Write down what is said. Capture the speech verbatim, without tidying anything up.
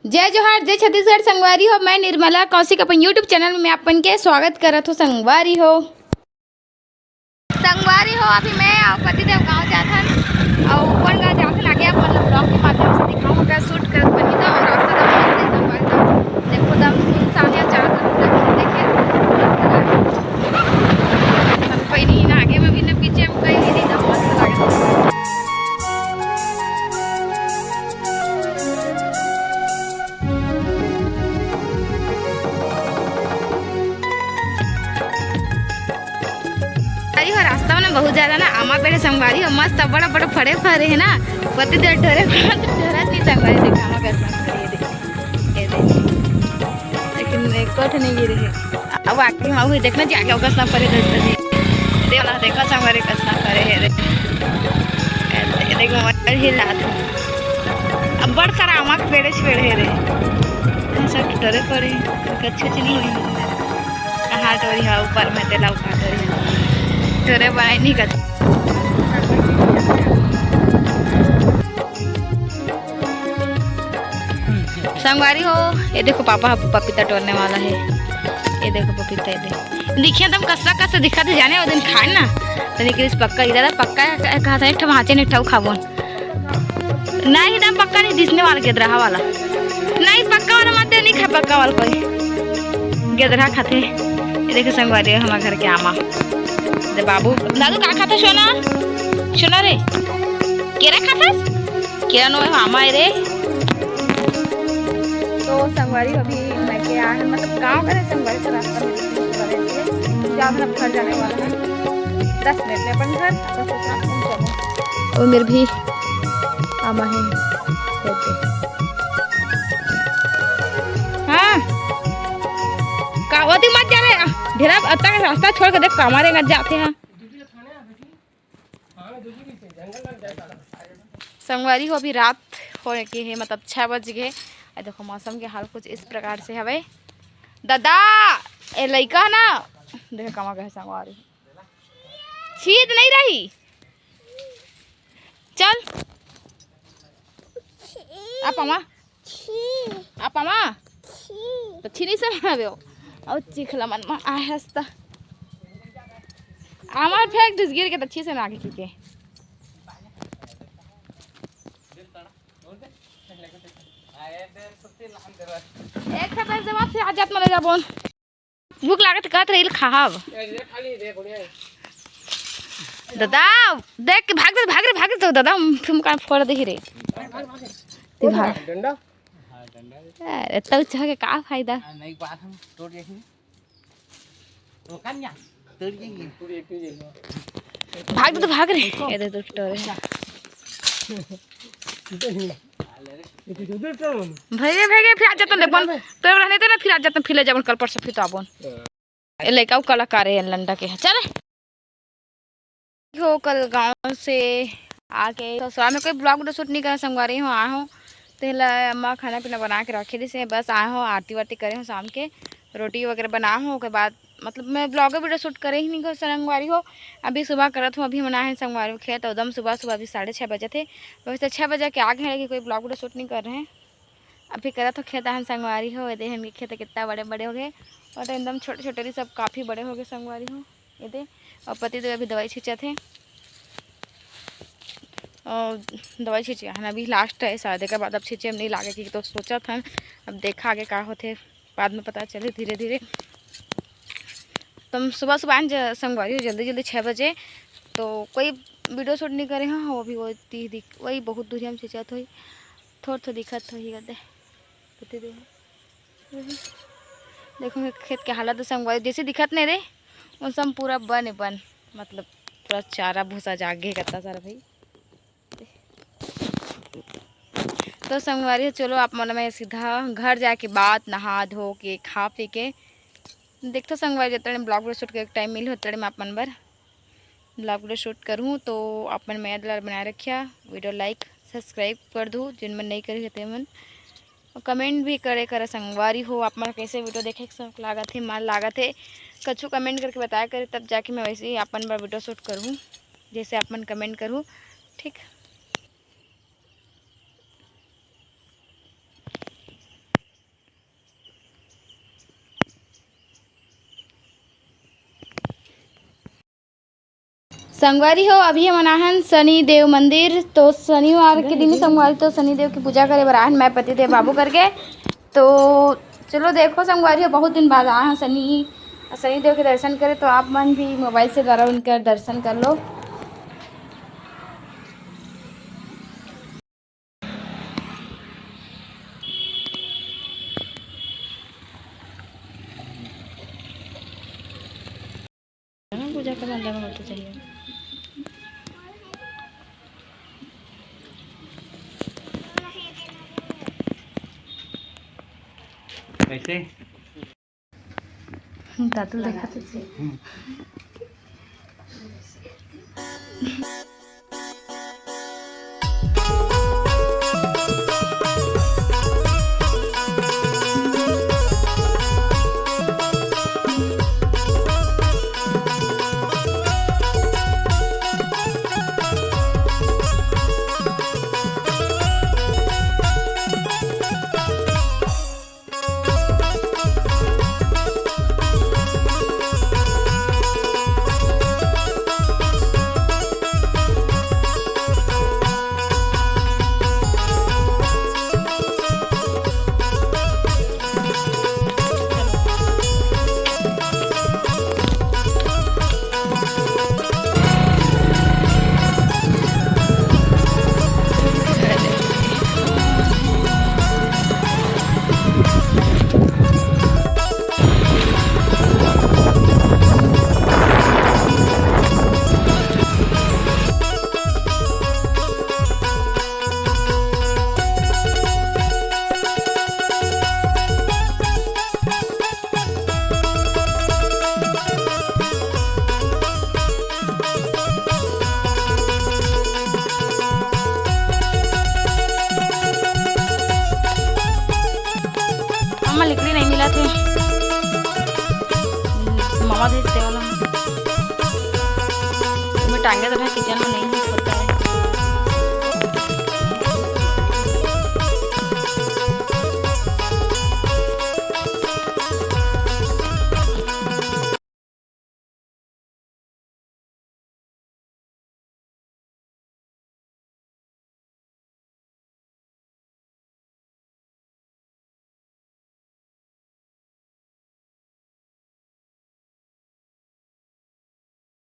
जय जोहार, जय छत्तीसगढ़ संगवारी हो। मैं निर्मला कौशिक अपन YouTube चैनल में अपन के स्वागत करत हो संगवारी हो। संगवारी हो, अभी मैं अउ पतिदेव गाँव जात हन, अउ कोन गाँव जात हन, आगे आप मन ल vlog के माध्यम से दिखाऊँ, अगर shoot करत बनही तो। अउ रास्ता तो मस्त हे संगवारी हो, देखो, एकदम सुनसान हे, चारों तरफ पूरा खेते खेत। हम कोई नहीं ना आगे में भी ना पीछे में कोई नहीं, एकदम मस्त लागत। अरे हो, रास्ता में ना बहुत ज्यादा ना आमा पेड़ हे संगवारी हो, मस्त बड़ा बड़ा फड़े फरे हे ना, पति दे ढोरे ढोरा नहीं संगवारी, देख आमा कैसा फरे हे, देख, ये देख। लेकिन एको ठो नहीं गिरे हे। अब आगे में हुई देखना जी, आगे कैसा फरे हे, देख, देख। देख वाला देखा संगवारी कैसा फरे हे रे। ये देख, मोबाइल हिलात हे। अब बड़ सारा आमा के पेड़े छेड़ हे रे। सब टरे पड़े, कच्छ कुछ नहीं हुई। कहाँ टोरी है ऊपर में, तेला ऊपर टोरी है। टोरे बनाई नहीं कर। संगवारी हो, ये देखो पापा ह पपीता टोरने वाला हे। ये देखो पपीता, ये देखो। दिखे एकदम कस्सा कस्सा दिखत हे जाने, वो दिन खाए ना। तो निकलिस पक्का, इधर पक्का हे, कहा था एक ठो वहाँ से एक ठो खाबोन। नहीं, एकदम पक्का नहीं, दिसने वाला गेदरहा वाला। नहीं, पक्का वाला मत दे, नहीं खा पक्का वाला कोई। गेदरहा खाथे। ये देखो संगवारी, हमारे घर के आमा। दे बाबू, दादू का खाथे सोना? सोना रे, केरा खाथस? केरा नो, आमा हे रे। तो संगवारी अभी मैं के आ, मतलब गाँव करे संगवारी से रास्ता में रहती है। जब हम घर जाने वाला है, दस मिनट में अपन घर, अपन ससुराल पहुँच जाएंगे। और मेरे भी आमा है। हाँ, का ओती मत जा रे, ढेरा अतका रास्ता छोड़ के देख, कामा रे जाते हैं। संगवारी हो, अभी रात हो के हे, मतलब छः बज गए। आ देखो मौसम के हाल कुछ इस प्रकार से हवे। दादा, ए लइका ना, देख कामा गए संगवारी। छीद नहीं रही। चल। आप आमा। छी। आप आमा। छी। तो छी नहीं से ना आवे हो। और चिखला मन में आए हंसता। आमा फेंक दिस गिर के तो छी से ना आगे की के। एक खबर जमा से आ जात मले जाबोन। भूख लागत कहत रहिल खाब। दादा, देख के भाग दे, भाग रे, भाग रे, तो दादा, हम तुम का फोड़ दे रे। ते भाग। डंडा? अरे, तो चाह के का फायदा? नहीं, बात हम तोड़ जाएंगे। वो कान या? तोड़ जाएंगे। भाग दे, तो भाग रे। ये दे तो टोरे। भैया, भैया, फिर आ जाता देखबन। तो रहने दे ना, फिर आ जाता, फिर ले जाबन कल परसों, फिर तो आबन। ए लइका उ कलाकार हे लंडा के। चल। हो, कल गांव से आके ससुराल में कोई vlog वीडियो shoot नहीं करा संगवारी हो, आए हो। तेला अम्मा खाना पीना बना के रखे दिस हे, बस आए हो, आरती वारती करे हो शाम के, रोटी वगैरह बना हो, ओकर बाद मतलब मैं vlog वीडियो shoot करे ही नहीं कर संगवारी हो। अभी सुबह करत हूँ, अभी मना है संगवारी हो खेत, एकदम सुबह सुबह अभी साढ़े छः बजे थे, वैसे छः बजे के आगे हैं, लेकिन कोई vlog वीडियो shoot नहीं कर रहे हैं। अभी करत हो खेत आहन संगवारी हो, एदे हन के खेत कितना बड़े बड़े हो गए और एकदम छोटे छोटे रही सब काफ़ी बड़े हो गए संगवारी हो। एदे और पति देव अभी दवाई छींचत हे और दवाई छींचे हन अभी last है शायद, एक बाद अब छींचे में नहीं लागे कि तो सोचत हन। अब देखा आगे का होथे, बाद में पता चले धीरे धीरे। तो हम सुबह सुबह आन ज-, संगवारी हो जल्दी जल्दी छः बजे, तो कोई वीडियो shoot नहीं करे हैं। वो भी वो ती दिख, वही बहुत दूरिया में छींचत होई, थोड़ा थोड़ा दिखत होही गदे। कते दे। देखो खेत के हालत तो संगवारी जैसे दिखत नहीं रे, मौसम पूरा बन बन, मतलब पूरा चारा भूसा जागे कत्ता सारा भाई। तो संगवारी हो, चलो आप मन में सीधा घर जाके बात नहा धो के खा पी के देखो संगवारी, जतने vlog वीडियो shoot के टाइम मिली होतने में आप मन बर vlog वीडियो shoot करूँ। तो आप मन मया दुलार बनाए रखिया, वीडियो like subscribe कर दू जिन मन नहीं करी होते मन। कमेंट भी करे करा संगवारी हो, आप मन कैसे वीडियो देखे के शौक लागत हे, मन लागत हे, कछु कमेंट करके बताया करे, तब जाके मैं वैसे ही अपन बर वीडियो शूट करूँ, जैसे आप मन कमेंट करूँ। ठीक, संगवारी हो, अभी हमन आहन शनि देव मंदिर। तो शनिवार के दिन ही संगवारी, तो शनि देव की पूजा करे बर आहन, मैं, पति देव, बाबू करके। तो चलो देखो संगवारी हो, बहुत दिन बाद आए हैं शनि, शनि देव के दर्शन करे। तो आप मन भी मोबाइल से द्वारा उनका दर्शन कर लो। पूजा के बाद जाना होता चाहिए। कैसे? दातुल देखा तो। अम्मा लिकड़ी नहीं मिला थे। मामा भेजते वाला। मैं टांगे तो है किचन में नहीं।